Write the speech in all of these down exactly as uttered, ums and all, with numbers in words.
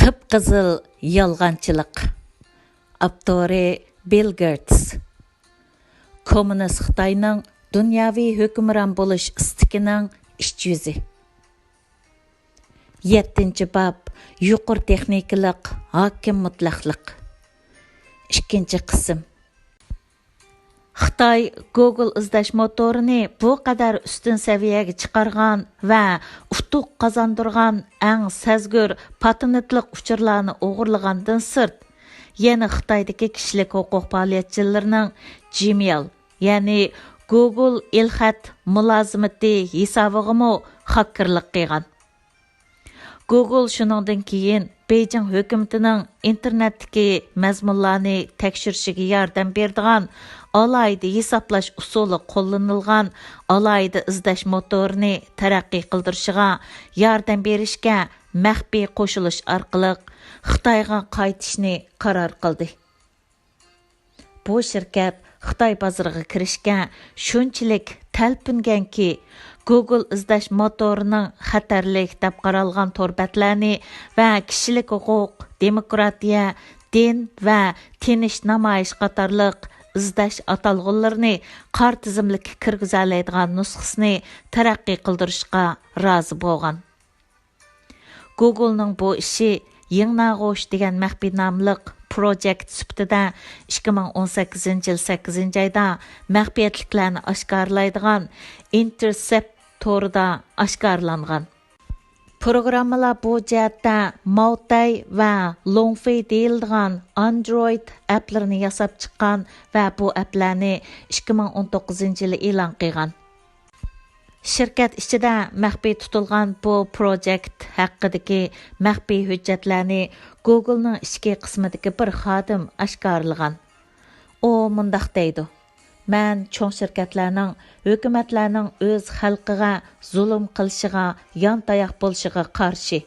قىپقىزىل يالغانچىلىق. ئاپتورى بىل گېيتس. كوممۇنىست خىتاينىڭ دۇنياۋى ھۆكۈمران بولۇش ئىستىكىنىڭ ئىچ يۈزى. يەتتىنچى باب، يۇقىرى تېخنىكىلىق ھاكىم مۇتلەقلىق. ئىككىنچى قىسىم. خىتاي گوگل ئىزدەش موتورىنى بۇ قەدەر ئۈستۈن سەۋىيەگە چىقارغان ۋە ئۇتۇق قازاندۇرغان ئەڭ سەزگۈر پاتېنتلىق ئۇچۇرلارنى ئوغرىلىغاندىن سىرت، يەنە خىتايدىكى كىشىلىك ھوقۇق پائالىيەتچىلىرىنىڭ جىمېيل، يەنى گوگل ئېلخەت مۇلازىمىتى ھېسابىغىمۇ خاككېرلىق قىلغان. گوگل شۇنىڭدىن كېيىن بېيجىڭ ھۆكۈمىتىنىڭ ئىنتېرنېتتىكى مەزمۇنلارنى تەكشۈرۈشىگە ياردەم بېرىدىغان ئالاھىدە ھېسابلاش ئۇسۇلى قوللىنىلغان ئالاھىدە ئىزدەش موتورىنى تەرەققىي قىلدۇرۇشىغا ياردەم بېرىشكە مەخپىي قوشۇلۇش ئارقىلىق خىتايغا قايتىشنى قارار قىلدى. بۇ شىركەت خىتاي بازىرىغا كىرىشكە شۇنچىلىك تەلپۈنگەنكى، گوگل ئىزدەش موتورىنىڭ خەتەرلىك دەپ قارالغان تور بەتلەرنى ۋە كىشىلىك ھوقۇق، دېموكراتىيە، دىن ۋە تىنچ نامايىش قاتارلىق ئىزدەش ئاتالغۇلىرىنى قارا تىزىملىككە كىرگۈزەلەيدىغان نۇسخىسىنى تەرەققىي قىلدۇرۇشقا رازى بولغان. گوگلنىڭ بۇ ئىشى يىڭناغۇچ دېگەن مەخپىي ناملىق پروجېكت سۈپىتىدە ئىككى مىڭ ئون سەككىزىنچى يىل سەككىزىنچى ئايدا مەخپىيەتلىكلەرنى ئاشكارىلايدىغان ئىنتېرسېپت تورىدا ئاشكارىلانغان. پروگراممىلار بۇ جەھەتتە ماۋتەي ۋە لوڭفېي دېيىلىدىغان ئاندرويد ئەپلىرىنى ياساپ چىققان ۋە بۇ ئەپلەرنى ئىككى مىڭ ئون توققۇزىنچى يىلى ئېلان قىلغان. شىركەت ئىچىدە مەخپىي تۇتۇلغان بۇ پروجېكت ھەققىدىكى مەخپىي ھۆججەتلەرنى گوگلنىڭ ئىچكى قىسمىدىكى بىر خادىم ئاشكارىلىغان. ئۇ مۇنداق دەيدۇ: «مەن چوڭ شىركەتلەرنىڭ، ھۆكۈمەتلەرنىڭ ئۆز خەلقىگە زۇلۇم قىلىشىغا يانتاياق بولۇشىغا قارشى.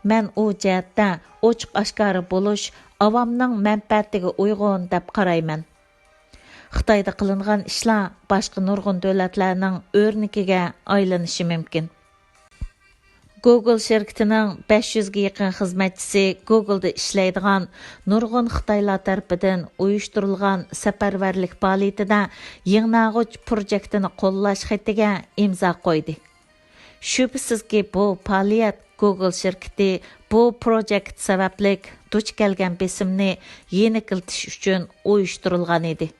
مەن ئۇ جەھەتتە ئوچۇق-ئاشكارا بولۇش ئاۋامنىڭ مەنپەئەتىگە ئۇيغۇن دەپ قارايمەن.» خىتايدا قىلىنغان ئىشلار باشقا نۇرغۇن دۆلەتلەرنىڭ ئۆرنىكىگە ئايلىنىشى مۇمكىن. گوگل شىركىتىنىڭ بەش يۈزگە يېقىن خىزمەتچىسى گوگلدا ئىشلەيدىغان نۇرغۇن خىتايلار تەرىپىدىن ئۇيۇشتۇرۇلغان سەپەرۋەرلىك پائالىيىتىدە يىڭناغۇچ پروجېكتىنى قوللاش خېتىگە ئىمزا قويدى. شۈبھىسىزكى، بۇ پائالىيەت گوگل شىركىتى بۇ پروجېكت سەۋەبلىك دۇچ كەلگەن بېسىمنى يېنىكلىتىش ئۈچۈن ئۇيۇشتۇرۇلغان ئىدى.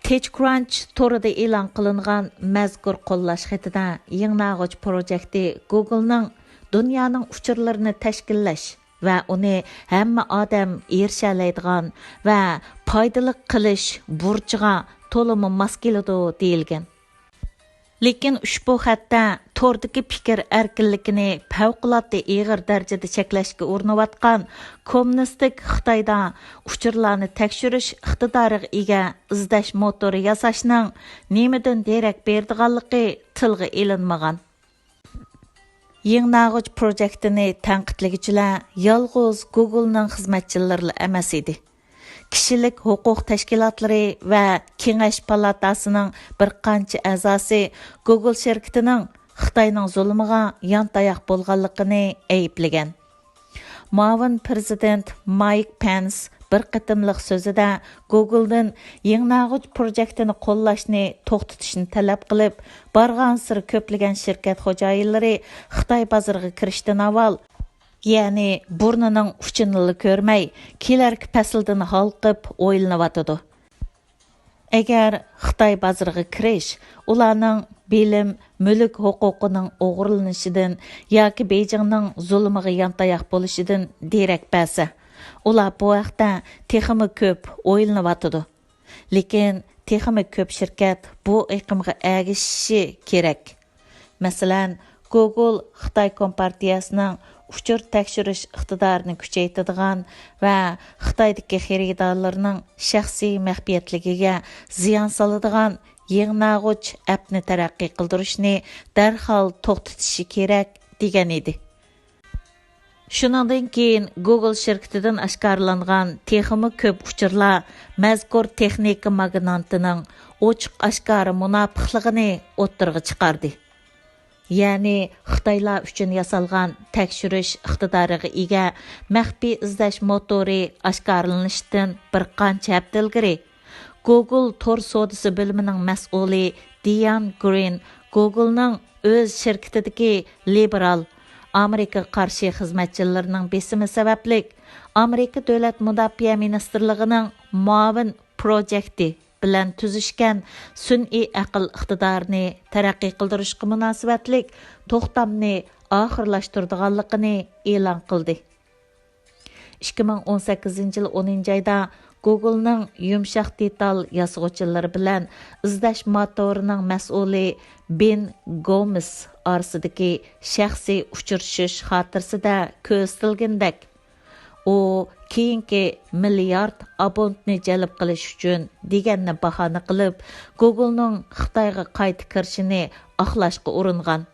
تېچكرانچ تورىدا ئېلان قىلىنغان مەزكۇر قوللاش خېتىدە يىڭناغۇچ پروجېكتى گوگلنىڭ دۇنيانىڭ ئۇچۇرلىرىنى تەشكىللەش ۋە ئۇنى ھەممە ئادەم ئېرىشەلەيدىغان ۋە پايدىلىق قىلىش بۇرچىغا تولىمۇ ماس كېلىدۇ دېيىلگەن. لېكىن ئۇشبۇ خەتتە توردىكى پىكىر ئەركىنلىكىنى پەۋقۇلئاددە ئېغىر دەرىجىدە چەكلەشكە ئۇرۇنۇۋاتقان كوممۇنىستىك خىتايدا ئۇچۇرلارنى تەكشۈرۈش ئىقتىدارىغا ئىگە ئىزدەش موتورى ياساشنىڭ نېمىدىن دېرەك بېرىدىغانلىقى تىلغا ئېلىنمىغان. يىڭناغۇچ پروجېكتىنى تەنقىدلىگۈچىلەر يالغۇز گوگلنىڭ خىزمەتچىلىرىلا ئەمەس ئىدى. كىشىلىك ھوقۇق تەشكىلاتلىرى ۋە كېڭەش پالاتاسىنىڭ بىر قانچە ئەزاسى گوگل شىركىتىنىڭ خىتاينىڭ زۇلۇمىغا يانتاياق بولغانلىقىنى ئەيىبلىگەن. مۇئاۋىن پىرېزىدېنت مايك پېنس بىر قېتىملىق سۆزىدە گوگلدىن يىڭناغۇچ پروجېكتىنى قوللاشنى توختىتىشنى تەلەپ قىلىپ، بارغانسېرى كۆپلىگەن شىركەت خوجايىنلىرى خىتاي بازىرىغا كىرىشتىن ئاۋۋال، يەنى بۇرنىنىڭ ئۇچىنىلا كۆرمەي، كېلەركى پەسىلدىن ھالقىپ ئويلىنىۋاتىدۇ. ئەگەر خىتاي بازىرىغا كىرىش ئۇلارنىڭ بىلىم، مۈلۈك ھوقۇقىنىڭ ئوغرىلىنىشىدىن ياكى بېيجىڭنىڭ زۇلۇمىغا يانتاياق بولۇشىدىن دېرەك بەرسە، ئۇلار بۇ ھەقتە تېخىمۇ كۆپ ئويلىنىۋاتىدۇ. لېكىن تېخىمۇ كۆپ شىركەت بۇ ئېقىمغا ئەگىشىشى كېرەك. مەسىلەن، گوگل خىتاي كومپارتىيەسىنىڭ ئۇچۇر تەكشۈرۈش ئىقتىدارىنى كۈچەيتىدىغان ۋە خىتايدىكى خېرىدارلىرىنىڭ شەخسىي مەخپىيەتلىكىگە زىيان سالىدىغان يىڭناغۇچ ئەپنى تەرەققىي قىلدۇرۇشنى دەرھال توختىتىشى كېرەك، دېگەن ئىدى. شۇنىڭدىن كېيىن گوگل شىركىتىدىن ئاشكارىلانغان تېخىمۇ كۆپ ئۇچۇرلار مەزكۇر تېخنىكا ماگنانتىنىڭ ئوچۇق-ئاشكارا مۇناپىقلىقىنى ئوتتۇرىغا چىقاردى. يەنى خىتايلار ئۈچۈن ياسالغان تەكشۈرۈش ئىقتىدارىغا ئىگە مەخپىي ئىزدەش موتورى ئاشكارىلىنىشتىن بىر قانچە ھەپتە ئىلگىرى، گوگل تور سودىسى بۆلۈمىنىڭ مەسئۇلى دىيان گرىن گوگلنىڭ ئۆز شىركىتىدىكى لىبېرال، ئامېرىكىغا قارشى خىزمەتچىلىرىنىڭ بېسىمى سەۋەبلىك، ئامېرىكا دۆلەت مۇداپىئە مىنىستىرلىقىنىڭ مۇئاۋىن پروجېكتى بىلەن تۈزۈشكەن سۈنئىي ئەقىل ئىقتىدارىنى تەرەققىي قىلدۇرۇشقا مۇناسىۋەتلىك توختامنى ئاخىرلاشتۇرىدىغانلىقىنى ئېلان قىلدى. ئىككى مىڭ ئون سەككىزىنچى يىل ئونىنچى ئايدا گوگلنىڭ يۇمشاق دېتال ياسىغۇچىلىرى بىلەن ئىزدەش موتورىنىڭ مەسئۇلى بېن گومېس ئارىسىدىكى شەخسىي ئۇچرىشىش خاتىرىسىدە كۆرسىتىلگىنىدەك، ئۇ كېيىنكى مىليارد ئابونتنى جەلپ قىلىش ئۈچۈن دېگەننى باھانە قىلىپ، گوگلنىڭ خىتايغا قايتا كىرىشىنى ئاقلاشقا ئۇرۇنغان.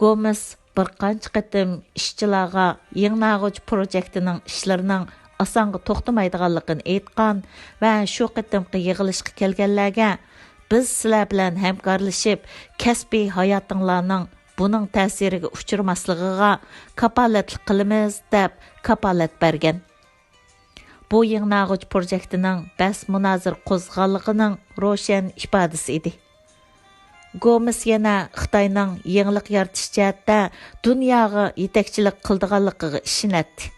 گومېس بىر قانچە قېتىم ئىشچىلارغا يىڭناغۇچ پروجېكتىنىڭ ئىشلىرىنىڭ ئاسانغا توختىمايدىغانلىقىنى ئېيتقان ۋە شۇ قېتىمقى يىغىلىشقا كەلگەنلەرگە، بىز سىلەر بىلەن ھەمكارلىشىپ، كەسپىي ھاياتىڭلارنىڭ بۇنىڭ تەسىرىگە ئۇچرىماسلىقىغا كاپالەتلىك قىلىمىز، دەپ كاپالەت بەرگەن. بۇ يىڭناغۇچ پروجېكتىنىڭ بەس مۇنازىرە قوزغىغانلىقىنىڭ روشەن ئىپادىسى ئىدى. گومېس يەنە خىتاينىڭ يېڭىلىق يارىتىش جەھەتتە دۇنياغا يېتەكچىلىك قىلىدىغانلىقىغا ئىشىنەتتى.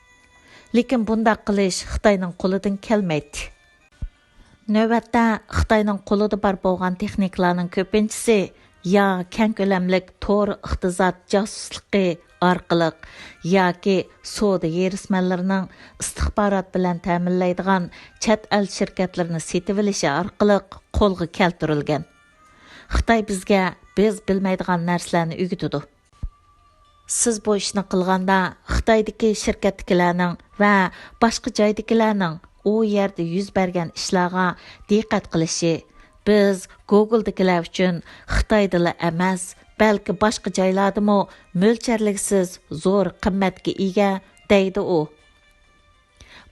لېكىن بۇنداق قىلىش خىتاينىڭ قولىدىن كەلمەيتتى. نۆۋەتتە خىتاينىڭ قولىدا بار بولغان تېخنىكىلارنىڭ كۆپىنچىسى يا كەڭ كۆلەملىك تور ئىقتىساد جاسۇسلۇقى ئارقىلىق ياكى سودا ھېرىسمەنلىرىنىڭ ئىستىخبارات بىلەن تەمىنلەيدىغان چەت ئەل شىركەتلىرىنى سېتىۋېلىشى ئارقىلىق قولغا كەلتۈرۈلگەن. خىتاي بىزگە بىز بىلمەيدىغان نەرسىلەرنى ئۆگىتىدۇ. سىز بۇ ئىشنى قىلغاندا، خىتايدىكى شىركەتتىكىلەرنىڭ ۋە باشقا جايدىكىلەرنىڭ ئۇ يەردە يۈز بەرگەن ئىشلارغا دىققەت قىلىشى، بىز گوگلدىكىلەر ئۈچۈن خىتايدىلا ئەمەس، بەلكى باشقا جايلاردىمۇ مۆلچەرلىگۈسىز زور قىممەتكە ئىگە، دەيدۇ ئۇ.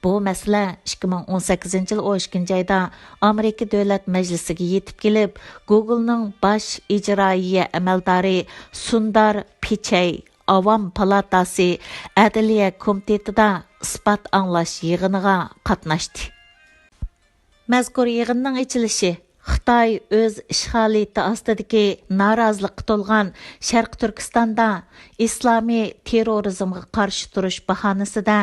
بۇ مەسىلە ئىككى مىڭ ئون سەككىزىنچى يىل ئون ئىككىنچى ئايدا ئامېرىكا دۆلەت مەجلىسىگە يېتىپ كېلىپ، گوگلنىڭ باش ئىجرائىيە ئەمەلدارى سۇندار پىچەي ئاۋام پالاتاسى ئەدلىيە كومىتېتىدا ئىسپات ئاڭلاش يىغىنىغا قاتناشتى. مەزكۇر يىغىننىڭ ئېچىلىشى خىتاي ئۆز ئىشغالىيىتى ئاستىدىكى نارازىلىققا تولغان شەرقىي تۈركىستاندا ئىسلامىي تېررورىزمغا قارشى تۇرۇش باھانىسىدە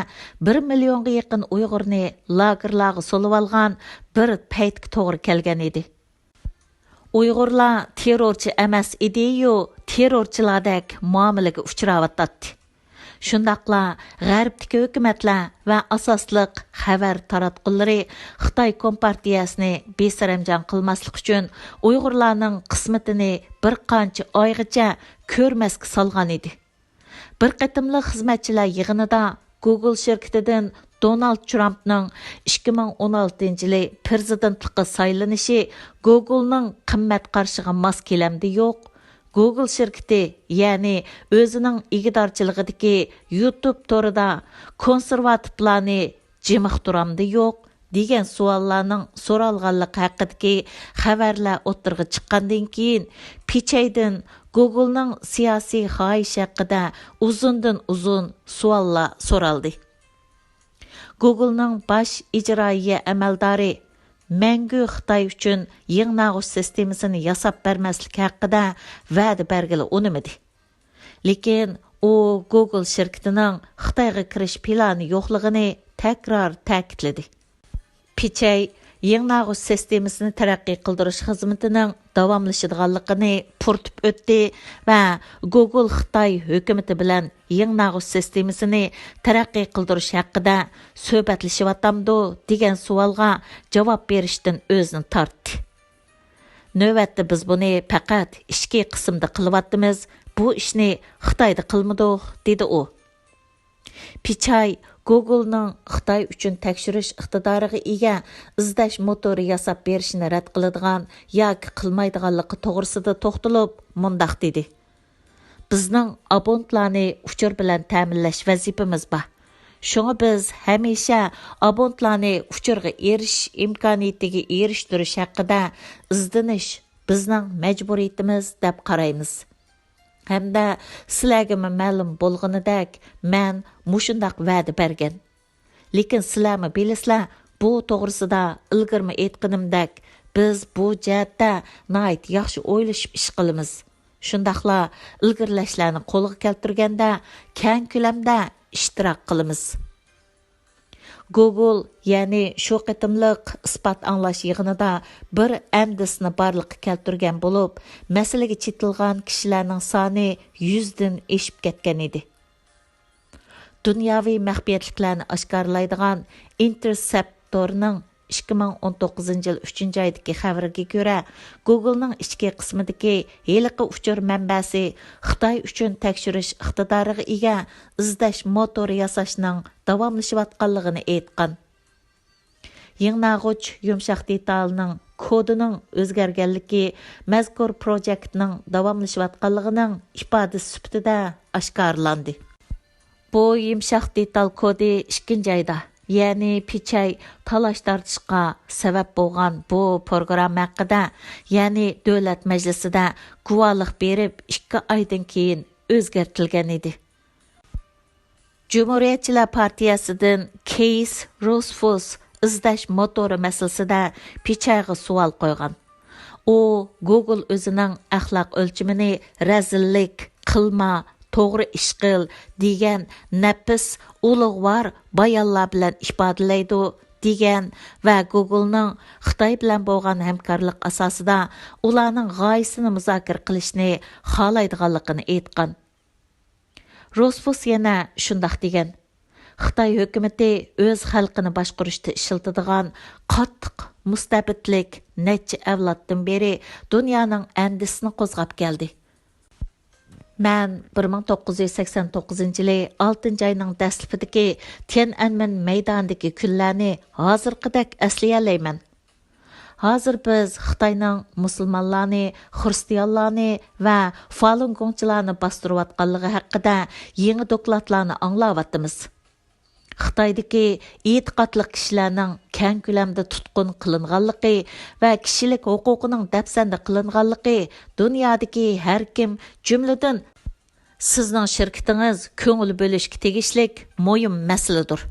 بىر مىليونغا يېقىن ئۇيغۇرنى لاگېرلارغا سولىۋالغان بىر پەيتكە توغرا كەلگەن ئىدى. ئۇيغۇرلار تېررورچى ئەمەس ئىدىيۇ، تېررورچىلاردەك مۇئامىلىگە ئۇچراۋاتاتتى. شۇنداقلا غەربتىكى ھۆكۈمەتلەر ۋە ئاساسلىق خەۋەر تاراتقۇلىرى خىتاي كومپارتىيەسىنى بىسەرەمجان قىلماسلىق ئۈچۈن ئۇيغۇرلارنىڭ قىسمىتىنى بىر قانچە ئايغىچە كۆرمەسكە سالغان ئىدى. بىر قېتىملىق خىزمەتچىلەر يىغىنىدا گوگل شىركىتىدىن دونالد ترامپنىڭ ئىككى مىڭ ئون ئالتىنچى يىلى پىرېزىدېنتلىققا سايلىنىشى گوگلنىڭ قىممەت قارىشىغا ماس كېلەمدى يوق، گوگل شىركىتى، يەنى ئۆزىنىڭ ئىگىدارچىلىقىدىكى يۇتۇب تورىدا كونسېرۋاتىپلارنى جىمىقتۇرامدۇ يوق دېگەن سوئاللارنىڭ سورالغانلىقى ھەققىدىكى خەۋەرلەر ئوتتۇرىغا چىققاندىن كېيىن، پىچەيدىن گوگلنىڭ سىياسىي خاھىشى ھەققىدە ئۇزۇندىن ئۇزۇن سوئاللار سورالدى. گوگلنىڭ باش ئىجرائىيە ئەمەلدارى مەڭگۈ خىتاي ئۈچۈن يىڭناغۇچ سىستېمىسىنى ياساپ بەرمەسلىك ھەققىدە ۋەدە بەرگىلى ئۇنىمىدى. لېكىن ئۇ گوگل شىركىتىنىڭ خىتايغا كىرىش پىلانى يوقلۇقىنى تەكرار تەكىتلىدى. پىچەي يىڭناغۇچ سىستېمىسىنى تەرەققىي قىلدۇرۇش خىزمىتىنىڭ داۋاملىشىدىغانلىقىنى پۇرىتىپ ئۆتتى ۋە گوگل خىتاي ھۆكۈمىتى بىلەن يىڭناغۇچ سىستېمىسىنى تەرەققىي قىلدۇرۇش ھەققىدە سۆھبەتلىشىۋاتامدۇ دېگەن سوئالغا جاۋاب بېرىشتىن ئۆزىنى تارتتى. نۆۋەتتە بىز بۇنى پەقەت ئىچكى قىسىمدا قىلىۋاتىمىز، بۇ ئىشنى خىتايدا قىلمىدۇق، دېدى ئۇ. پىچاي گوگلنىڭ خىتاي ئۈچۈن تەكشۈرۈش ئىقتىدارىغا ئىگە ئىزدەش موتورى ياساپ بېرىشنى رەت قىلىدىغان ياكى قىلمايدىغانلىقى توغرىسىدا توختىلىپ مۇنداق دېدى: بىزنىڭ ئابونتلارنى ئۇچۇر بىلەن تەمىنلەش ۋەزىپىمىز بار. شۇڭا بىز ھەمىشە ئابونتلارنى ئۇچۇرغا ئېرىشىش ئىمكانىيىتىگە ئېرىشتۈرۈش ھەققىدە ئىزدىنىش بىزنىڭ مەجبۇرىيىتىمىز دەپ قارايمىز. ھەمدە سىلەرگىمۇ مەلۇم بولغىنىدەك، مەن مۇشۇنداق ۋەدە بەرگەن. لېكىن سىلەرمۇ بىلىسىلەر، بۇ توغرىسىدا ئىلگىرىمۇ ئېيتقىنىمدەك، بىز بۇ جەھەتتە ناھايىتى ياخشى ئويلىشىپ ئىش قىلىمىز. شۇنداقلا ئىلگىرىلەشلەرنى قولغا كەلتۈرگەندە كەڭ كۆلەمدە ئىشتىراك قىلىمىز. گوگول، يەنى شۇ قېتىملىق ئىسپات ئاڭلاش يىغىنىدا بىر ئەندىزىنى بارلىققا كەلتۈرگەن بولۇپ، مەسىلىگە چېتىلغان كىشىلەرنىڭ سانى يۈزدىن ئېشىپ كەتكەن ئىدى. دۇنياۋى مەخپىيەتلىكلەرنى ئاشكارىلايدىغان ئىنتېرسېپتورنىڭ ئىككى مىڭ ئون توققۇزىنچى يىل ئۈچىنچى ئايدىكى خەۋىرىگە كۆرە، گوگولنىڭ ئىچكى قىسمىدىكى ھېلىقى ئۇچۇر مەنبەسى خىتاي ئۈچۈن تەكشۈرۈش ئىقتىدارىغا ئىگە ئىزدەش موتورى ياساشنىڭ داۋاملىشىۋاتقانلىقىنى ئېيتقان. يىڭناغۇچ يۇمشاق دېتالىنىڭ كودىنىڭ ئۆزگەرگەنلىكى مەزكۇر پروجېكتنىڭ داۋاملىشىۋاتقانلىقىنىڭ ئىپادىسى سۈپىتىدە ئاشكارىلاندى. بۇ يۇمشاق دېتال كودى ئىككىنچى ئايدا، يەنى پىچاي تالاش-تارتىشقا سەۋەب بولغان بۇ پروگرامما ھەققىدە، يەنى دۆلەت مەجلىسىدە گۇۋاھلىق بېرىپ ئىككى ئايدىن كېيىن ئۆزگەرتىلگەن ئىدى. جۇمھۇرىيەتچىلەر پارتىيەسىدىن كېيس روسفوس ئىزدەش موتورى مەسىلىسىدە پىچايغا سوئال قويغان. ئۇ گوگول ئۆزىنىڭ ئەخلاق ئۆلچىمىنى رەزىللىك، قىلما، توغرا ئىش قىل دېگەن نەپىس، ئۇلۇغۋار بايانلار بىلەن ئىپادىلەيدۇ دېگەن ۋە گوگولنىڭ خىتاي بىلەن بولغان ھەمكارلىق ئاساسىدا ئۇلارنىڭ غايىسىنى مۇزاكىرە قىلىشنى خالايدىغانلىقىنى ئېيتقان. روسفوس يەنە شۇنداق دېگەن، خىتاي ھۆكۈمىتى ئۆز خەلقىنى باشقۇرۇشتا ئىشلىتىدىغان قاتتىق مۇستەبىتلىك نەچچە ئەۋلادتىن بېرى دۇنيانىڭ ئەندىسىنى قوزغاپ كەلدى. مەن بىر مىڭ توققۇز يۈز سەكسەن توققۇزىنچى يىلى ئالتىنچى ئاينىڭ دەسلىپىدىكى تيەنئەنمېن مەيدانىدىكى كۈنلەرنى ھازىرقىدەك ئەسلىيەلەيمەن. ھازىر بىز خىتاينىڭ مۇسۇلمانلارنى، خرىستىيانلارنى ۋە فالۇنگوڭچىلارنى باستۇرۇۋاتقانلىقى ھەققىدە يېڭى دوكلاتلارنى ئاڭلاۋاتىمىز. خىتايدىكى ئېتىقادلىق كىشىلەرنىڭ كەڭ كۆلەمدە تۇتقۇن قىلىنغانلىقى ۋە كىشىلىك ھوقۇقىنىڭ دەپسەندە قىلىنغانلىقى دۇنيادىكى ھەر كىم، جۈملىدىن سىزنىڭ شىركىتىڭىز كۆڭۈل بۆلۈشكە تېگىشلىك مۇھىم مەسىلىدۇر.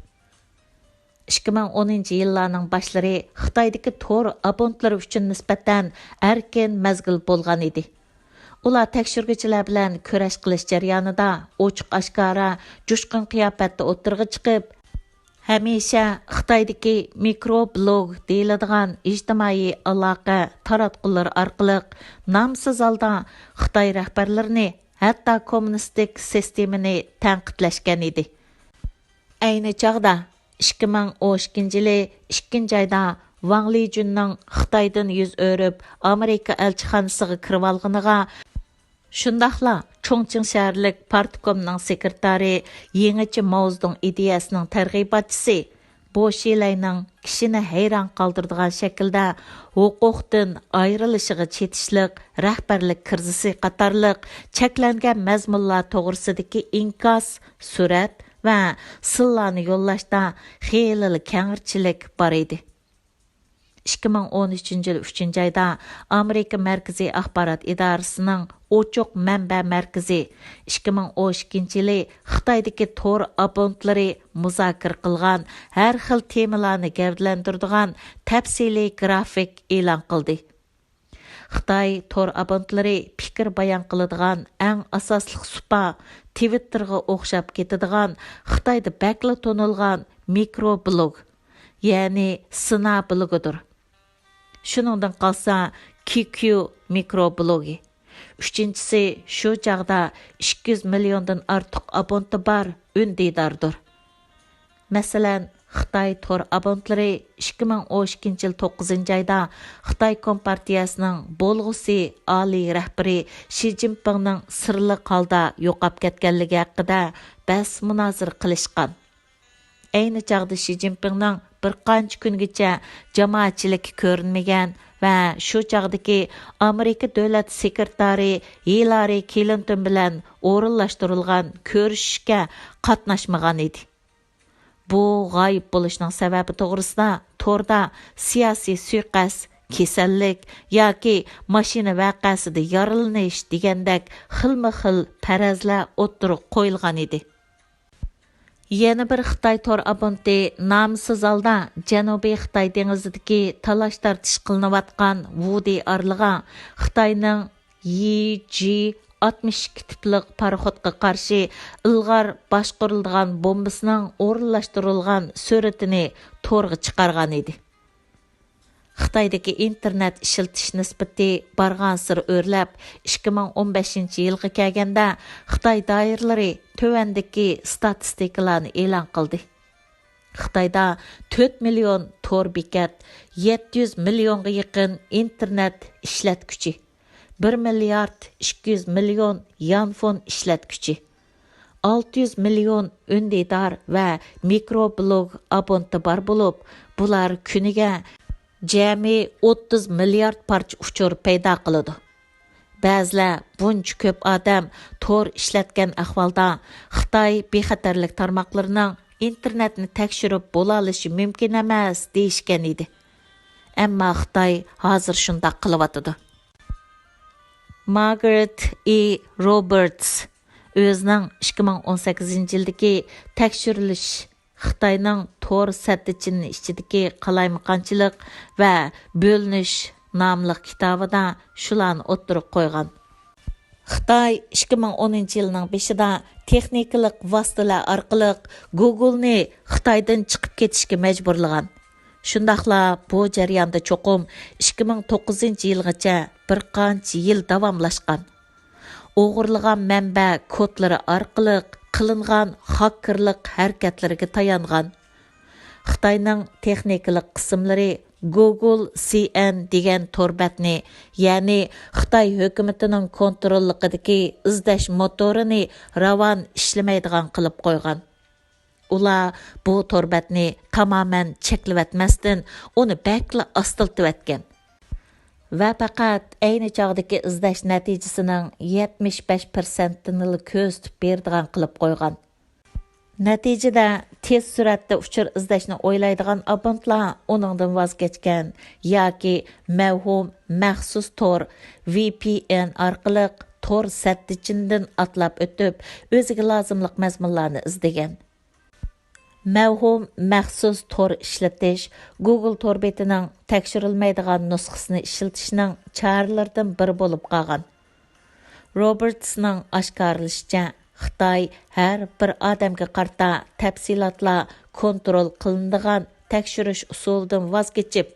ئىككى مىڭ ئونىنچى يىللارنىڭ باشلىرى خىتايدىكى تور ئابونتلىرى ئۈچۈن نىسبەتەن ئەركىن مەزگىل بولغان ئىدى. ئۇلار تەكشۈرگۈچىلەر بىلەن كۈرەش قىلىش جەريانىدا ئوچۇق-ئاشكارا، جۇشقۇن قىياپەتتە ئوتتۇرىغا چىقىپ، ھەمىشە خىتايدىكى مىكرو بلوگ دېيىلىدىغان ئىجتىمائىي ئالاقە تاراتقۇلىرى ئارقىلىق نامسىز ھالدا خىتاي رەھبەرلىرىنى، ھەتتا كوممۇنىستىك سىستېمىنى تەنقىدلەشكەن ئىدى. ئەينى چاغدا، ئىككى مىڭ ئون ئىككىنچى يىلى ئىككىنچى ئايدا ۋاڭ لىجۈننىڭ خىتايدىن يۈز ئۆرۈپ، ئامېرىكا ئەلچىخانىسىغا كىرىۋالغىنىغا، شۇنداقلا چۇڭچىڭ شەھەرلىك پارتكومنىڭ سېكرېتارى يېڭىچە ماۋزېدۇڭ ئىدىيەسىنىڭ تەرغىباتچىسى بو شىلەينىڭ كىشىنى ھەيران قالدۇرىدىغان شەكىلدە ھوقۇقتىن ئايرىلىشىغا چېتىشلىق رەھبەرلىك كىرىزىسى قاتارلىق چەكلەنگەن مەزمۇنلار توغرىسىدىكى ئىنكاس، سۈرەت ۋە سىنلارنى يوللاشتا خېلىلا كەڭرىچىلىك بار ئىدى. ئىككى مىڭ ئون ئۈچىنچى يىل ئۈچىنچى ئايدا ئامېرىكا مەركىزىي ئاخبارات ئىدارىسىنىڭ ئوچۇق مەنبە مەركىزى ئىككى مىڭ ئون ئىككىنچى يىلى خىتايدىكى تور ئابونتلىرى مۇزاكىرە قىلغان ھەر خىل تېمىلارنى گەۋدىلەندۈرىدىغان تەپسىلىي گرافىك ئېلان قىلدى. خىتاي تور ئابونتلىرى پىكىر بايان قىلىدىغان ئەڭ ئاساسلىق سۇپا، تىۋىتتېرغا ئوخشاپ كېتىدىغان خىتايدا بەكلا تونۇلغان مىكرو بلوگ، يەنى سىنا بلوگىدۇر. شۇنىڭدىن قالسا، كيۇكيۇ مىكرو بلوگى. ئۈچىنچىسى، شۇ چاغدا ئىككى يۈز مىليوندىن ئارتۇق ئابونتى بار ئۈندىداردۇر. مەسىلەن، خىتاي تور ئابونتلىرى ئىككى مىڭ ئون ئىككىنچى يىل توققۇزىنچى ئايدا خىتاي كومپارتىيەسىنىڭ بولغۇسى ئالىي رەھبىرى شى جىنپىڭنىڭ سىرلىق ھالدا يوقاپ كەتكەنلىكى ھەققىدە بەس مۇنازىرە قىلىشقان. ئەينى چاغدا شى جىنپىڭنىڭ بىر قانچە كۈنگىچە جامائەتچىلىككە كۆرۈنمىگەن ۋە شۇ چاغدىكى ئامېرىكا دۆلەت سېكرېتارى ھىلارى كلىنتون بىلەن ئورۇنلاشتۇرۇلغان كۆرۈشۈشكە قاتناشمىغان ئىدى. بۇ غايىب بولۇشنىڭ سەۋەبى توغرىسىدا توردا سىياسىي سۇيىقەست كېسەللىك ياكى ماشىنا ۋەقەسىدە يارىلىنىش دېگەندەك خىلمۇ خىل پەرەزلەر ئوتتۇرىغا قويۇلغان ئىدى. يەنە بىر خىتاي تور ئابونتى نامىسىز ھالدا جەنۇبىي خىتاي دېڭىزىدىكى تالاش-تارتىش قىلىنىۋاتقان ۋۇدى ئارىلىغا خىتاينىڭ يى جى ئاتمىش ئىككى تىپلىق پاراخوتقا قارشى ئىلغار باشقۇرۇلىدىغان بومبىسىنىڭ ئورۇنلاشتۇرۇلغان سۈرىتىنى تورغا چىقارغان ئىدى. خىتايدىكى ئىنتېرنېت ئىشلىتىش نىسبىتى بارغانسېرى ئۆرلەپ، ئىككى مىڭ ئون بەشىنچى يىلغا كەلگەندە خىتاي دائىرىلىرى تۆۋەندىكى ستاتىستىكىلارنى ئېلان قىلدى. خىتايدا تۆت مىليون تور بېكەت، يەتتە يۈز مىليونغا يېقىن ئىنتېرنېت ئىشلەتكۈچى، بىر مىليارد ئىككى يۈز مىليون يانفون ئىشلەتكۈچى، ئالتە يۈز مىليون ئۈندىدار ۋە مىكرو بلوگ ئابونتى بار بولۇپ، بۇلار كۈنىگە جەمئىي ئوتتۇز مىليارد پارچە ئۇچۇر پەيدا قىلىدۇ. بەزىلەر بۇنچە كۆپ ئادەم تور ئىشلەتكەن ئەھۋالدا خىتاي بىخەتەرلىك تارماقلىرىنىڭ ئىنتېرنېتنى تەكشۈرۈپ بولالىشى مۇمكىن ئەمەس دېيىشكەن ئىدى. ئەمما خىتاي ھازىر شۇنداق قىلىۋاتىدۇ. مارگرېت ئى روبېرتس ئۆزىنىڭ ئىككى مىڭ ئون سەككىزىنچى يىلدىكى تەكشۈرۈلۈش خىتاينىڭ تور سەتتىچىنى ئىچىدىكى قالايمىقانچىلىق ۋە بۆلۈنۈش ناملىق كىتابىدا شۇلارنى ئوتتۇرىغا قويغان. خىتاي ئىككى مىڭ ئونىنچى يىلنىڭ بېشىدا تېخنىكىلىق ۋاسىتىلەر ئارقىلىق گوگولنى خىتايدىن چىقىپ كېتىشكە مەجبۇرلىغان. شۇنداقلا بۇ جەرياندا چوقۇم ئىككى مىڭ توققۇزىنچى يىلغىچە بىر قانچە يىل داۋاملاشقان. ئوغرىلىغان مەنبە كودلىرى ئارقىلىق قىلىنغان خاككېرلىق ھەرىكەتلىرىگە تايانغان. خىتاينىڭ تېخنىكىلىق قىسىملىرى گوگول سى ئېن دېگەن تور بەتنى، يەنى خىتاي ھۆكۈمىتىنىڭ كونتروللۇقىدىكى ئىزدەش موتورىنى راۋان ئىشلىمەيدىغان قىلىپ قويغان. ئۇلار بۇ تور بەتنى تامامەن چەكلىۋەتمەستىن، ئۇنى بەكلا ئاستىلىتىۋەتكەن. ۋە پەقەت ئەينى چاغدىكى ئىزدەش نەتىجىسىنىڭ يەتمىش بەش پىرسەنتىنىلا كۆرسىتىپ بېرىدىغان قىلىپ قويغان. نەتىجىدە، تېز سۈرئەتتە ئۇچۇر ئىزدەشنى ئويلايدىغان ئابونتلار ئۇنىڭدىن ۋاز كەچكەن ياكى مەۋھۇم مەخسۇس تور، ۋى پى ئېن ئارقىلىق تور سەتتىچىنىدىن ئاتلاپ ئۆتۈپ، ئۆزىگە لازىملىق مەزمۇنلارنى ئىزدىگەن. مەۋھۇم مەخسۇس تور ئىشلىتىش گوگول تور بېتىنىڭ تەكشۈرۈلمەيدىغان نۇسخىسىنى ئىشلىتىشنىڭ چارىلىرىدىن بىرى بولۇپ قالغان. روبېرتسنىڭ ئاشكارىلىشىچە، خىتاي ھەر بىر ئادەمگە قارىتا تەپسىلاتلار كونترول قىلىنىدىغان تەكشۈرۈش ئۇسۇلىدىن ۋاز كېچىپ،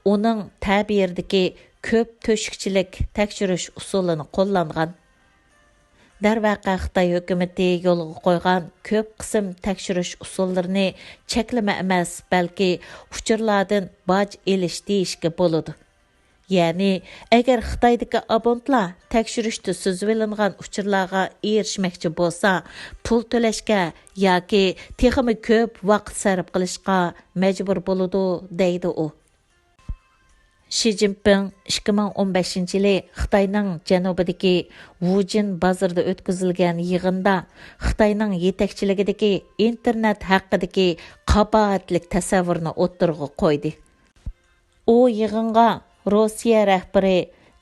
ئۇنىڭ تەبىئىتىدىكى كۆپ تۆشۈكچىلىك تەكشۈرۈش ئۇسۇلىنى قوللانغان. دەرۋەقە، خىتاي ھۆكۈمىتى يولغا قويغان كۆپ قىسىم تەكشۈرۈش ئۇسۇللىرىنى چەكلىمە ئەمەس، بەلكى ئۇچۇرلاردىن باج ئېلىش دېيىشكە بولىدۇ. يەنى، ئەگەر خىتايدىكى ئابونتلار تەكشۈرۈشتە سۈزۈۋېلىنغان ئۇچۇرلارغا ئېرىشمەكچى بولسا، پۇل تۆلەشكە ياكى تېخىمۇ كۆپ ۋاقىت سەرپ قىلىشقا مەجبۇر بولىدۇ، دەيدۇ ئۇ. شى جىنپىڭ ئىككى مىڭ ئون بەشىنچى يىلى خىتاينىڭ جەنۇبىدىكى ۋۇجىن بازىرىدا ئۆتكۈزۈلگەن يىغىندا خىتاينىڭ يېتەكچىلىكىدىكى ئىنتېرنېت ھەققىدىكى قاباھەتلىك تەسەۋۋۇرنى ئوتتۇرىغا قويدى. ئۇ يىغىنغا روسىيە رەھبىرى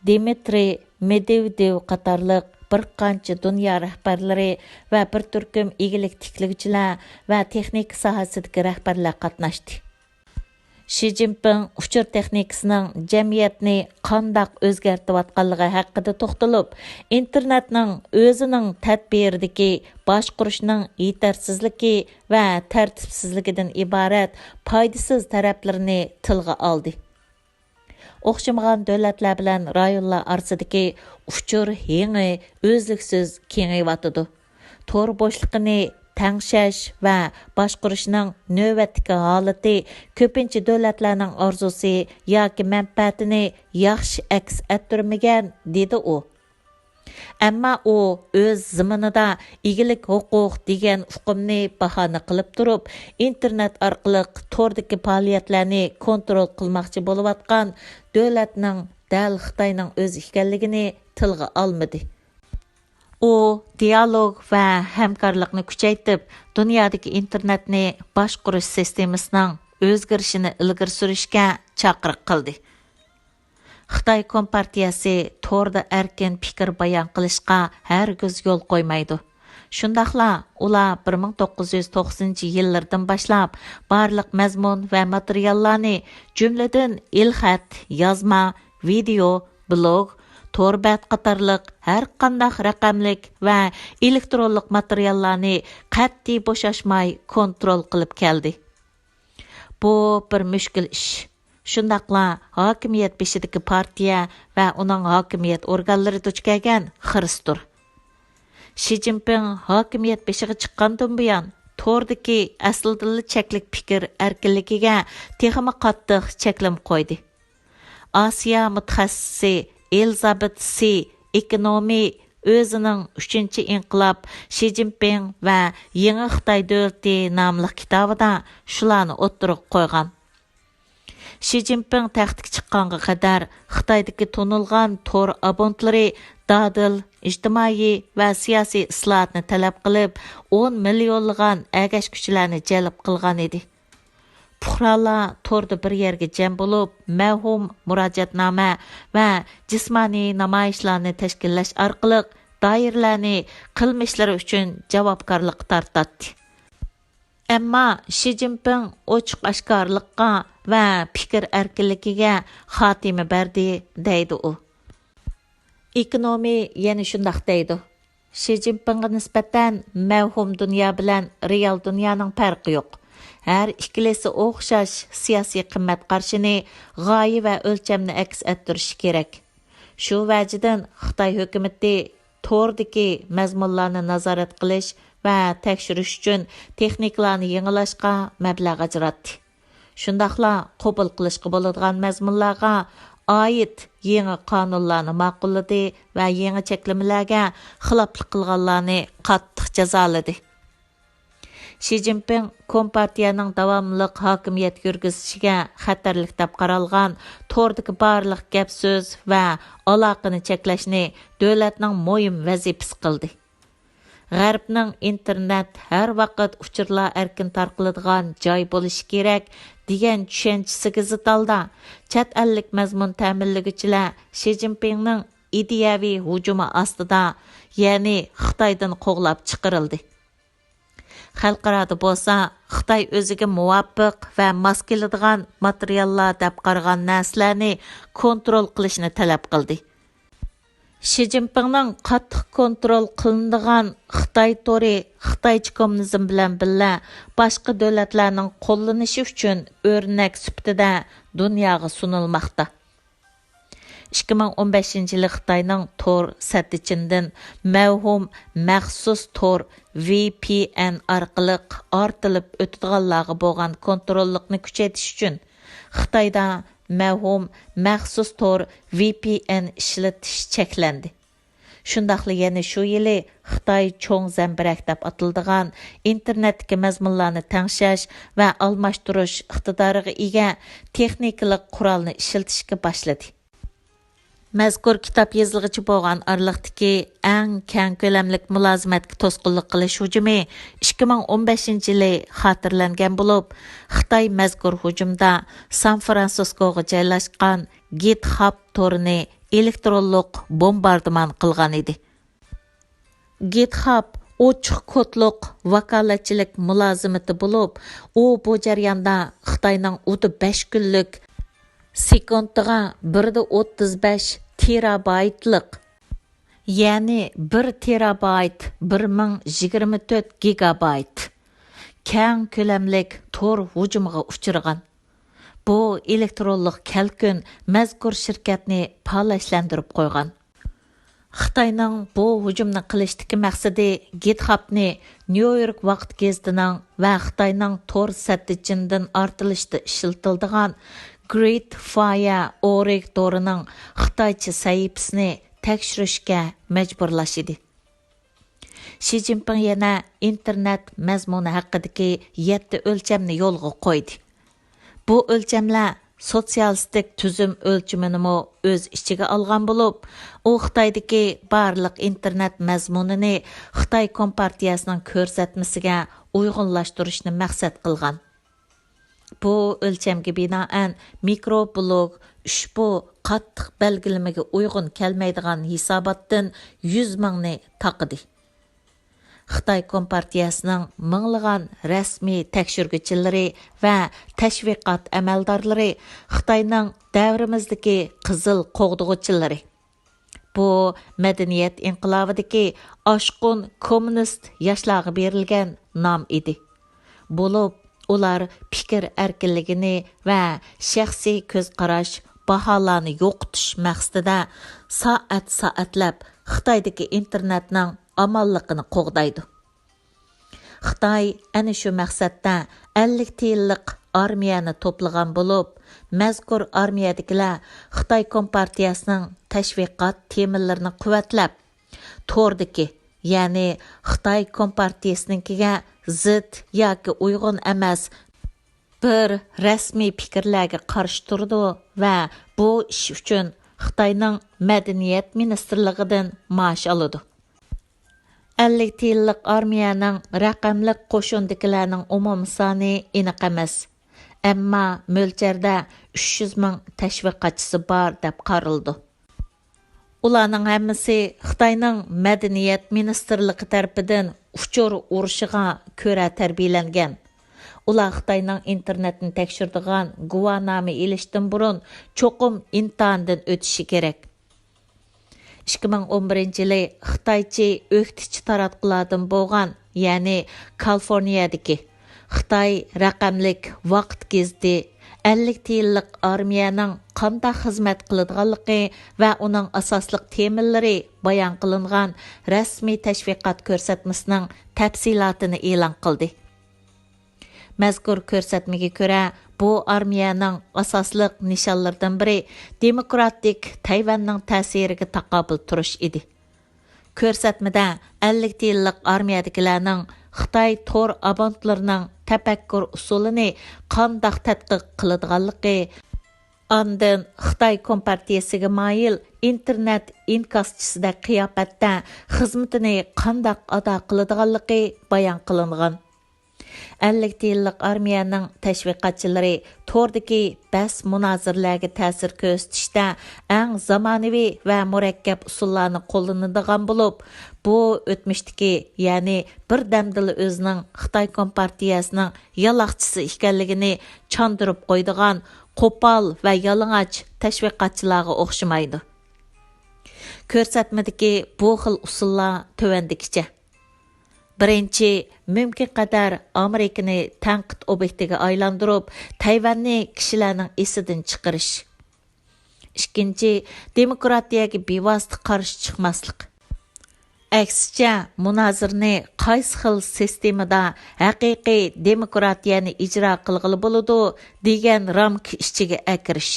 دىمىترىي مېدۋېدېۋ قاتارلىق بىر قانچە دۇنيا رەھبەرلىرى ۋە بىر تۈركۈم ئىگىلىك تىكلىگۈچىلەر ۋە تېخنىكا ساھەسىدىكى رەھبەرلەر قاتناشتى. شى جىنپىڭ ئۇچۇر تېخنىكىسىنىڭ جەمئىيەتنى قانداق ئۆزگەرتىۋاتقانلىقى ھەققىدە توختىلىپ، ئىنتېرنېتنىڭ ئۆزىنىڭ تەدبىرىدىكى باشقۇرۇشنىڭ يېتەرسىزلىكى ۋە تەرتىپسىزلىكىدىن ئىبارەت پايدىسىز تەرەپلىرىنى تىلغا ئالدى. ئوخشىمىغان دۆلەتلەر بىلەن رايونلار ئارىسىدىكى ئۇچۇر ھېڭى ئۈزلۈكسىز كېڭىيىۋاتىدۇ. تور بوشلۇقىنى تەڭشەش ۋە باشقۇرۇشنىڭ نۆۋەتتىكى ھالىتى كۆپىنچە دۆلەتلەرنىڭ ئارزۇسى ياكى مەنپەئەتىنى ياخشى ئەكس ئەتتۈرمىگەن، دېدى ئۇ. ئەمما ئۇ ئۆز زېمىنىدا ئىگىلىك ھوقۇق دېگەن ئۇقۇمنى باھانە قىلىپ تۇرۇپ، ئىنتېرنېت ئارقىلىق توردىكى پائالىيەتلەرنى كونترول قىلماقچى بولۇۋاتقان دۆلەتنىڭ دەل خىتاينىڭ ئۆزى ئىكەنلىكىنى تىلغا ئالمىدى. ئۇ دىيالوگ ۋە ھەمكارلىقنى كۈچەيتىپ، دۇنيادىكى ئىنتېرنېتنى باشقۇرۇش سىستېمىسىنىڭ ئۆزگىرىشىنى ئىلگىرى سۈرۈشكە چاقىرىق قىلدى. خىتاي كومپارتىيەسى توردا ئەركىن پىكىر بايان قىلىشقا ھەرگىز يول قويمايدۇ. شۇنداقلا ئۇلار بىر مىڭ توققۇز يۈز توقسىنىنچى يىللىرىدىن باشلاپ بارلىق مەزمۇن ۋە ماتېرىياللارنى، جۈملىدىن ئېلخەت، يازما، ۋىدېئو، بىلوگ، تور بەت قاتارلىق ھەرقانداق رەقەملىك ۋە ئېلېكترونلۇق ماتېرىياللارنى قەتئىي بوشاشماي كونترول قىلىپ كەلدى. بۇ بىر مۈشكۈل ئىش. شۇنداقلا ھاكىمىيەت بېشىدىكى پارتىيە ۋە ئۇنىڭ ھاكىمىيەت ئورگانلىرى دۇچ كەلگەن خىرىستۇر. شى جىنپىڭ ھاكىمىيەت بېشىغا چىققاندىن بۇيان، توردىكى ئەسلىدىنلا چەكلىك پىكىر ئەركىنلىكىگە تېخىمۇ قاتتىق چەكلىمە قويدى. ئاسىيا مۇتەخەسسىسى ئېلىزابېت سى ئېكونومى ئۆزىنىڭ ئۈچىنچى ئىنقىلاب، شى جىنپىڭ ۋە يېڭى خىتاي دۆلىتى ناملىق كىتابىدا شۇلارنى ئوتتۇرىغا قويغان. شى جىنپىڭ تەختكە چىققانغا قەدەر خىتايدىكى تونۇلغان تور ئابونتلىرى دادىل ئىجتىمائىي ۋە سىياسىي ئىسلاھاتنى تەلەپ قىلىپ، ئون مىليونلىغان ئەگەشكۈچىلەرنى جەلپ قىلغان ئىدى. پۇقرالار توردا بىر يەرگە جەم بولۇپ، مەۋھۇم مۇراجىئەتنامە ۋە جىسمانىي نامايىشلارنى تەشكىللەش ئارقىلىق دائىرىلەرنى قىلمىشلىرى ئۈچۈن جاۋابكارلىققا تارتاتتى. ئەمما شى جىنپىڭ ئوچۇق-ئاشكارىلىققا ۋە پىكىر ئەركىنلىكىگە خاتىمە بەردى، دەيدۇ ئۇ. ئېكونومى يەنە شۇنداق دەيدۇ: شى جىنپىڭغا نىسبەتەن مەۋھۇم دۇنيا بىلەن رېئال دۇنيانىڭ پەرقى يوق. ھەر ئىككىلىسى ئوخشاش سىياسىي قىممەت قارىشىنى، غايە ۋە ئۆلچەمنى ئەكس ئەتتۈرۈشى كېرەك. شۇ ۋەجىدىن خىتاي ھۆكۈمىتى توردىكى مەزمۇنلارنى نازارەت قىلىش ۋە تەكشۈرۈش ئۈچۈن تېخنىكىلارنى يېڭىلاشقا مەبلەغ ئاجراتتى. شۇنداقلا قوبۇل قىلىشقا بولىدىغان مەزمۇنلارغا ئائىت يېڭى قانۇنلارنى ماقۇللىدى ۋە يېڭى چەكلىمىلەرگە خىلاپلىق قىلغانلارنى قاتتىق جازالىدى. شى جىنپىڭ كومپارتىيەنىڭ داۋاملىق ھاكىمىيەت يۈرگۈزۈشىگە خەتەرلىك دەپ قارالغان توردىكى بارلىق گەپ-سۆز ۋە ئالاقىنى چەكلەشنى دۆلەتنىڭ مۇھىم ۋەزىپىسى قىلدى. غەربنىڭ ئىنتېرنېت ھەر ۋاقىت ئۇچۇرلار ئەركىن تارقىلىدىغان جاي بولۇشى كېرەك دېگەن چۈشەنچىسىگە زىت ھالدا، چەت ئەللىك مەزمۇن تەمىنلىگۈچىلەر شى جىنپىڭنىڭ ئىدىيەۋى ھۇجۇمى ئاستىدا، يەنى خىتايدىن قوغلاپ چىقىرىلدى. خەلقئارادا بولسا خىتاي ئۆزىگە مۇۋاپىق ۋە ماس كېلىدىغان ماتېرىياللار دەپ قارىغان نەرسىلەرنى كونترول قىلىشنى تەلەپ قىلدى. شى جىنپىڭنىڭ قاتتىق كونترول قىلىنىدىغان خىتاي تورى خىتايچە كوممۇنىزم بىلەن بىللە باشقا دۆلەتلەرنىڭ قوللىنىشى ئۈچۈن ئۆرنەك سۈپىتىدە دۇنياغا سۇنۇلماقتا. ئىككى مىڭ ئون بەشىنچى يىلى خىتاينىڭ تور سەتتىچىندىن مەۋھۇم مەخسۇس تور ۋى پى ئېن ئارقىلىق ئارتىلىپ ئۆتىدىغانلارغا بولغان كونتروللۇقنى كۈچەيتىش ئۈچۈن، خىتايدا مەۋھۇم مەخسۇس تور ۋى پى ئېن ئىشلىتىش چەكلەندى. شۇنداقلا يەنە شۇ يىلى خىتاي چوڭ زەمبىرەك دەپ ئاتىلىدىغان ئىنتېرنېتتىكى مەزمۇنلارنى تەڭشەش ۋە ئالماشتۇرۇش ئىقتىدارىغا ئىگە تېخنىكىلىق قورالنى ئىشلىتىشكە باشلىدى. مەزكۇر كىتاب يېزىلغىچە بولغان ئارىلىقتىكى ئەڭ كەڭ كۆلەملىك مۇلازىمەتكە توسقۇنلۇق قىلىش ھۇجۇمى ئىككى مىڭ ئون بەشىنچى يىلى خاتىرىلەنگەن بولۇپ، خىتاي مەزكۇر ھۇجۇمدا سان فرانسىسكوغا جايلاشقان گىتخاب تورىنى ئېلېكترونلۇق بومباردىمان قىلغان ئىدى. گىتخاب ئوچۇق كودلۇق ۋاكالەتچىلىك مۇلازىمىتى بولۇپ، ئۇ بۇ جەرياندا خىتاينىڭ ئۇدا بەش كۈنلۈك سېكۇنتىغا بىر دە ئوتتۇز بەش تېرابايتلىق، يەنى بىر تېرابايت بىر مىڭ يىگىرمە تۆت گىگابايت كەڭ كۆلەملىك تور ھۇجۇمىغا ئۇچرىغان. بۇ ئېلېكترونلۇق كەلكۈن مەزكۇر شىركەتنى پالەچلەندۈرۈپ قويغان. خىتاينىڭ بۇ ھۇجۇمنى قىلىشتىكى مەقسىتى گىتخابنى نيۇ يورك ۋاقىت گېزىتىنىڭ ۋە خىتاينىڭ تور سەتتىچىندىن ئارتىلىشتا ئىشلىتىلىدىغان گرېيت فايەر ئورگ تورىنىڭ خىتايچە سەھىپىسىنى تەكشۈرۈشكە مەجبۇرلاش ئىدى. شى جىنپىڭ يەنە ئىنتېرنېت مەزمۇنى ھەققىدىكى يەتتە ئۆلچەمنى يولغا قويدى. بۇ ئۆلچەملەر سوتسىيالىستىك تۈزۈم ئۆلچىمىنىمۇ ئۆز ئىچىگە ئالغان بولۇپ، ئۇ خىتايدىكى بارلىق ئىنتېرنېت مەزمۇنىنى خىتاي كومپارتىيەسىنىڭ كۆرسەتمىسىگە ئۇيغۇنلاشتۇرۇشنى مەقسەت قىلغان. بۇ ئۆلچەمگە بىنائەن، مىكرو بلوگ ئۇشبۇ قاتتىق بەلگىلىمىگە ئۇيغۇن كەلمەيدىغان ھېساباتتىن يۈز مىڭنى تاقىدى. خىتاي كومپارتىيەسىنىڭ مىڭلىغان رەسمىي تەكشۈرگۈچىلىرى ۋە تەشۋىقات ئەمەلدارلىرى خىتاينىڭ دەۋرىمىزدىكى قىزىل قوغدىغۇچىلىرى. بۇ مەدەنىيەت ئىنقىلابىدىكى ئاشقۇن كوممۇنىست ياشلارغا بېرىلگەن نام ئىدى. بولۇپ، ئۇلار پىكىر ئەركىنلىكىنى ۋە شەخسىي كۆز قاراش، باھالارنى يوقىتىش مەقسىتىدە سائەت-سائەتلەپ خىتايدىكى ئىنتېرنېتنىڭ ئامانلىقىنى قوغدايدۇ. خىتاي ئەنە شۇ مەقسەتتە ئەللىك تىيىنلىق ئارمىيەنى توپلىغان بولۇپ، مەزكۇر ئارمىيەدىكىلەر خىتاي كومپارتىيەسىنىڭ تەشۋىقات تېمىلىرىنى قۇۋۋەتلەپ، توردىكى، يەنى خىتاي كومپارتىيەسىنىڭكىگە زىت ياكى ئۇيغۇن ئەمەس بىر رەسمىي پىكىرلەرگە قارشى تۇرىدۇ ۋە بۇ ئىش ئۈچۈن خىتاينىڭ مەدەنىيەت مىنىستىرلىقىدىن مائاش ئالىدۇ. ئەللىك تىيىنلىق ئارمىيەنىڭ رەقەملىك قوشۇندىكىلەرنىڭ ئومۇمىي سانى ئېنىق ئەمەس، ئەمما مۆلچەردە ئۈچ يۈز مىڭ تەشۋىقاتچىسى بار دەپ قارىلىدۇ. ئۇلارنىڭ ھەممىسى خىتاينىڭ مەدەنىيەت مىنىستىرلىقى تەرىپىدىن ئۇچۇر ئۇرۇشىغا كۆرە تەربىيەلەنگەن. ئۇلار خىتاينىڭ ئىنتېرنېتنى تەكشۈرىدىغان گۇۋاھنامە ئېلىشتىن بۇرۇن چوقۇم ئىمتىھاندىن ئۆتۈشى كېرەك. ئىككى مىڭ ئون بىرىنچى يىلى خىتايچە ئۆكتىچى تاراتقۇلاردىن بولغان، يەنى كالىفورنىيەدىكى خىتاي رەقەملىك ۋاقىت گېزىتى ئەللىك تىيىنلىق ئارمىيەنىڭ قانداق خىزمەت قىلىدىغانلىقى ۋە ئۇنىڭ ئاساسلىق تېمىلىرى بايان قىلىنغان رەسمىي تەشۋىقات كۆرسەتمىسىنىڭ تەپسىلاتىنى ئېلان قىلدى. مەزكۇر كۆرسەتمىگە كۆرە، بۇ ئارمىيەنىڭ ئاساسلىق نىشانلىرىدىن بىرى دېموكراتىك تەيۋەننىڭ تەسىرىگە تاقابىل تۇرۇش ئىدى. كۆرسەتمىدە ئەللىك تىيىنلىق ئارمىيەدىكىلەرنىڭ خىتاي تور ئابونتلىرىنىڭ تەپەككۇر ئۇسۇلىنى قانداق تەتقىق قىلىدىغانلىقى، ئاندىن خىتاي كومپارتىيەسىگە مايىل ئىنتېرنېت ئىنكاسچىسىدەك قىياپەتتە خىزمىتىنى قانداق ئادا قىلىدىغانلىقى بايان قىلىنغان. ئەللىك تىيىنلىق ئارمىيەنىڭ تەشۋىقاتچىلىرى توردىكى بەس مۇنازىرىلەرگە تەسىر كۆرسىتىشتە ئەڭ زامانىۋى ۋە مۇرەككەپ ئۇسۇللارنى قوللىنىدىغان بولۇپ، بۇ ئۆتمۈشتىكى، يەنى بىردەمدىلا ئۆزىنىڭ خىتاي كومپارتىيەسىنىڭ يالاقچىسى ئىكەنلىكىنى چاندۇرۇپ قويىدىغان قوپال ۋە يالىڭاچ تەشۋىقاتچىلارغا ئوخشىمايدۇ. كۆرسەتمىدىكى بۇ خىل ئۇسۇللار تۆۋەندىكىچە. بىرىنچى، مۇمكىن قەدەر ئامېرىكىنى تەنقىد ئوبيېكتىگە ئايلاندۇرۇپ، تەيۋەننى كىشىلەرنىڭ ئېسىدىن چىقىرىش. ئىككىنچى، دېموكراتىيەگە بىۋاسىتە قارشى چىقماسلىق. ئەكسىچە، مۇنازىرىنى قايسى خىل سىستېمىدا ھەقىقىي دېموكراتىيەنى ئىجرا قىلغىلى بولىدۇ دېگەن رامكا ئىچىگە ئەكىرىش.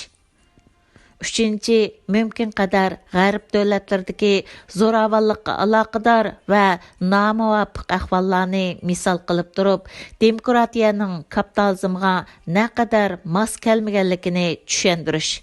ئۈچىنچى، مۇمكىن قەدەر غەرب دۆلەتلىرىدىكى زوراۋانلىققا ئالاقىدار ۋە نامۇۋاپىق ئەھۋاللارنى مىسال قىلىپ تۇرۇپ، دېموكراتىيەنىڭ كاپىتالىزمغا نەقەدەر ماس كەلمىگەنلىكىنى چۈشەندۈرۈش.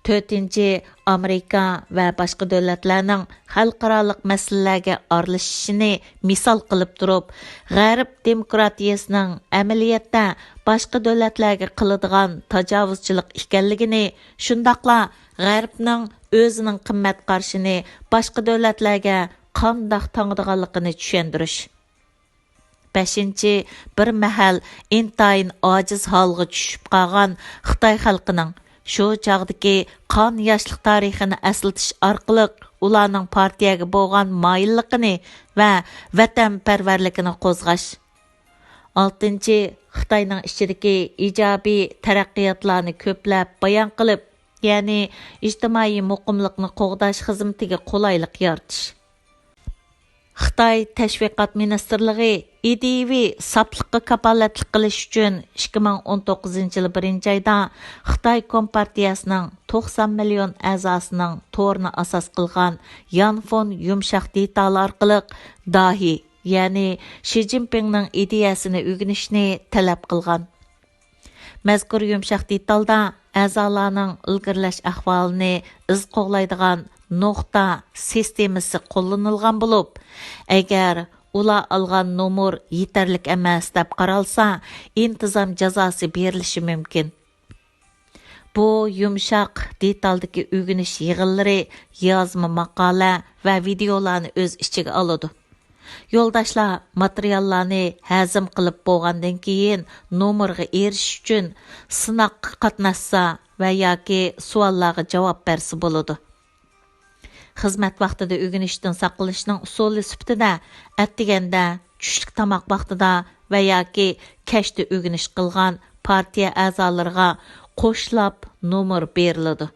تۆتىنچى، ئامېرىكا ۋە باشقا دۆلەتلەرنىڭ خەلقئارالىق مەسىلىلەرگە ئارىلىشىشىنى مىسال قىلىپ تۇرۇپ، غەرب دېموكراتىيەسىنىڭ ئەمەلىيەتتە باشقا دۆلەتلەرگە قىلىدىغان تاجاۋۇزچىلىق ئىكەنلىكىنى، شۇنداقلا غەربنىڭ ئۆزىنىڭ قىممەت قارىشىنى باشقا دۆلەتلەرگە قانداق تاڭىدىغانلىقىنى چۈشەندۈرۈش. بەشىنچى، بىر مەھەل ئىنتايىن ئاجىز ھالغا چۈشۈپ قالغان خىتاي خەلقىنىڭ شۇ چاغدىكى قان ياشلىق تارىخىنى ئەسلىتىش ئارقىلىق ئۇلارنىڭ پارتىيەگە بولغان مايىللىقىنى ۋە ۋەتەنپەرۋەرلىكىنى قوزغاش. ئالتىنچى، خىتاينىڭ ئىچىدىكى ئىجابىي تەرەققىياتلارنى كۆپلەپ بايان قىلىپ، يەنى ئىجتىمائىي مۇقىملىقنى قوغداش خىزمىتىگە قولايلىق يارىتىش. خىتاي تەشۋىقات مىنىستىرلىقى ئىدىيىۋى ساپلىققا كاپالەتلىك قىلىش ئۈچۈن ئىككى مىڭ ئون توققۇزىنچى يىل بىرىنچى ئايدا خىتاي كومپارتىيەسىنىڭ توقسان مىليون ئەزاسىنىڭ تورىنى ئاساس قىلغان يانفون يۇمشاق دېتالى ئارقىلىق داھىي، يەنى شى جىنپىڭنىڭ ئىدىيەسىنى ئۆگىنىشنى تەلەپ قىلغان. مەزكۇر يۇمشاق دېتالدا ئەزالارنىڭ ئىلگىرىلەش ئەھۋالىنى ئىز قوغلايدىغان نۇقتا سىستېمىسى قوللىنىلغان بولۇپ، ئەگەر ئۇلار ئالغان نومۇر يېتەرلىك ئەمەس دەپ قارالسا، ئىنتىزام جازاسى بېرىلىشى مۇمكىن. بۇ يۇمشاق دېتالدىكى ئۆگىنىش يىغىنلىرى يازما ماقالە ۋە ۋىدېئولارنى ئۆز ئىچىگە ئالىدۇ. يولداشلار ماتېرىياللارنى ھەزىم قىلىپ بولغاندىن كېيىن، نومۇرغا ئېرىشىش ئۈچۈن سىناققا قاتناشسا ۋە ياكى سوئاللارغا جاۋاب بەرسە بولىدۇ. خىزمەت ۋاقتىدا ئۆگىنىشتىن ساقلىنىشنىڭ ئۇسۇلى سۈپىتىدە، ئەتىگەندە، چۈشلۈك تاماق ۋاقتىدا ۋە ياكى كەچتە ئۆگىنىش قىلغان پارتىيە ئەزالىرىغا قوشلاپ نومۇر بېرىلىدۇ.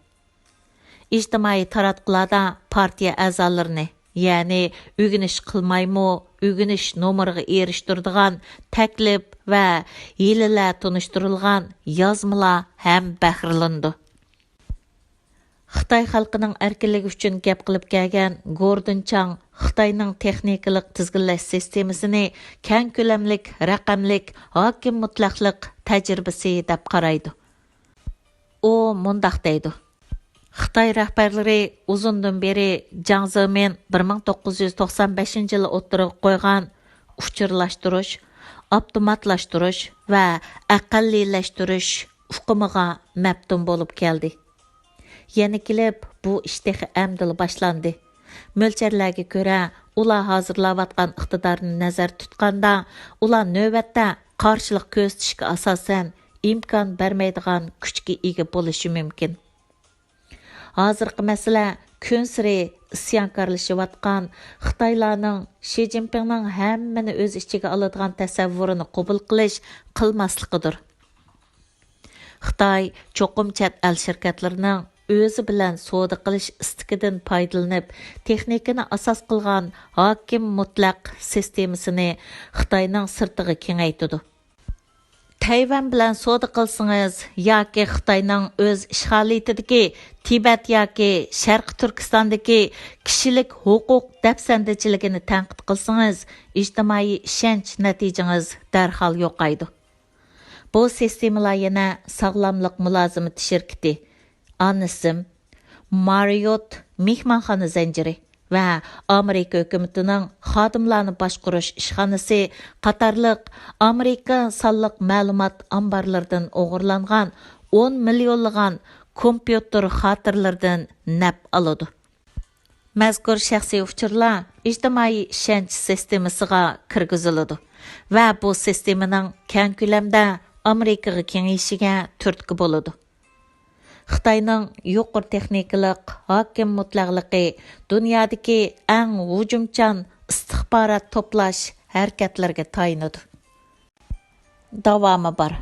ئىجتىمائىي تاراتقۇلاردا پارتىيە ئەزالىرىنى، يەنى ئۆگىنىش قىلمايمۇ ئۆگىنىش نومۇرىغا ئېرىشتۈرىدىغان تەكلىپ ۋە ھىيلىلەر تونۇشتۇرۇلغان يازمىلار ھەم بەھرىلىنىدۇ. خىتاي خەلقىنىڭ ئەركىنلىكى ئۈچۈن گەپ قىلىپ كەلگەن گوردىن چاڭ خىتاينىڭ تېخنىكىلىق تىزگىنلەش سىستېمىسىنى كەڭ كۆلەملىك رەقەملىك ھاكىم مۇتلەقلىق تەجرىبىسى دەپ قارايدۇ. ئۇ مۇنداق دەيدۇ: خىتاي رەھبەرلىرى ئۇزۇندىن بېرى جاڭ زېمىن بىر مىڭ توققۇز يۈز توقسان بەشىنچى يىلى ئوتتۇرىغا قويغان ئۇچۇرلاشتۇرۇش، ئاپتوماتلاشتۇرۇش ۋە ئەقەللىيلەشتۈرۈش ئۇقۇمىغا مەپتۇن بولۇپ كەلدى. يەنە كېلىپ، بۇ ئىش تېخى ئەمدىلا باشلاندى. مۆلچەرلەرگە كۆرە، ئۇلار ھازىرلاۋاتقان ئىقتىدارنى نەزەردە تۇتقاندا، ئۇلار نۆۋەتتە قارشىلىق كۆرسىتىشكە ئاساسەن ئىمكان بەرمەيدىغان كۈچكە ئىگە بولۇشى مۇمكىن. ھازىرقى مەسىلە كۈنسېرى ئىسيانكارلىشىۋاتقان خىتايلارنىڭ شى جىنپىڭنىڭ ھەممىنى ئۆز ئىچىگە ئالىدىغان تەسەۋۋۇرىنى قوبۇل قىلىش، قىلماسلىقىدۇر. خىتاي چوقۇم چەت ئەل شىركەتلىرىنىڭ ئۆزى بىلەن سودا قىلىش ئىستىكىدىن پايدىلىنىپ، تېخنىكىنى ئاساس قىلغان ھاكىم مۇتلەق سىستېمىسىنى خىتاينىڭ سىرتىغا كېڭەيتىدۇ. تەيۋەن بىلەن سودا قىلسىڭىز ياكى خىتاينىڭ ئۆز ئىشغالىيىتىدىكى تىبەت ياكى شەرقىي تۈركىستاندىكى كىشىلىك ھوقۇق دەپسەندىچىلىكىنى تەنقىد قىلسىڭىز، ئىجتىمائىي ئىشەنچ نەتىجىڭىز دەرھال يوقايدۇ. بۇ سىستېمىلار يەنە ساغلاملىق مۇلازىمىتى شىركىتى، ئانىسىم، ماررىيوت مېھمانخانا زەنجىرى ۋە ئامېرىكا ھۆكۈمىتىنىڭ خادىملارنى باشقۇرۇش ئىشخانىسى قاتارلىق ئامېرىكا سانلىق مەلۇمات ئامبارلىرىدىن ئوغرىلانغان ئون مىليونلىغان كومپيۇتېر خاتىرىلىرىدىن نەپ ئالىدۇ. مەزكۇر شەخسىي ئۇچۇرلار ئىجتىمائىي ئىشەنچ سىستېمىسىغا كىرگۈزۈلىدۇ ۋە بۇ سىستېمىنىڭ كەڭ كۆلەمدە ئامېرىكىغا كېڭىيىشىگە تۈرتكە بولىدۇ. خىتاينىڭ يۇقىرى تېخنىكىلىق ھاكىم مۇتلەقلىقى دۇنيادىكى ئەڭ ھۇجۇمچان ئىستىخبارات توپلاش ھەرىكەتلىرىگە تايىنىدۇ. داۋامى بار.